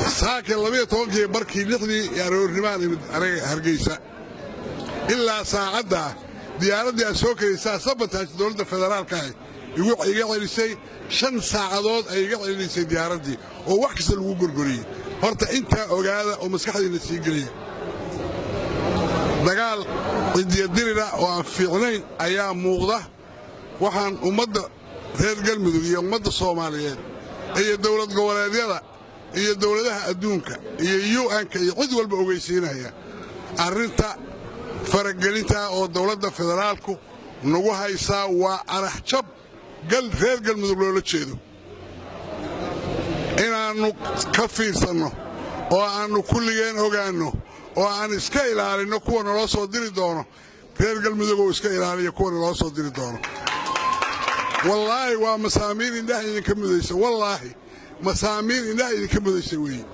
Saakii 12-kii barkii, 6-dii aroornimaan imid aniga Hargeysa. Ilaa saacaddaa diyaaraddii aad soo kelaysaa sabotage dowladda federaalka ah iga celisay. 5 saacadood ay iga celisay diyaaraddii oo wax kasta lagu gorgoriyey. Horta intaa ogaada oo maskaxdiinna sii geliya. Dagaal cidiyadirira oo aan fiicnayn ayaa muuqda. Waxaan ummadda reer Galmudug iyo ummadda Soomaaliyeed iyo dowlad goboleedyada iyo dowladaha adduunka iyo UN-ka iyo cid walba ogeysiinaya arrinta faragelintaa oo dowladda federaalku nagu haysaa waa araxjab reer Galmudug loola jeedo. Inaannu ka fiirsanno oo aannu kulligeen ogaanno oo aan iska ilaalinno kuwa naloo soo diri doono. Reer Galmudug oo iska ilaaliya kuwa naloo soo diri doono. Wallaahi waa masaamiir indhaha idinka mudaysa. Wallaahi masaamiir indhaha idinka mudaysa weeye.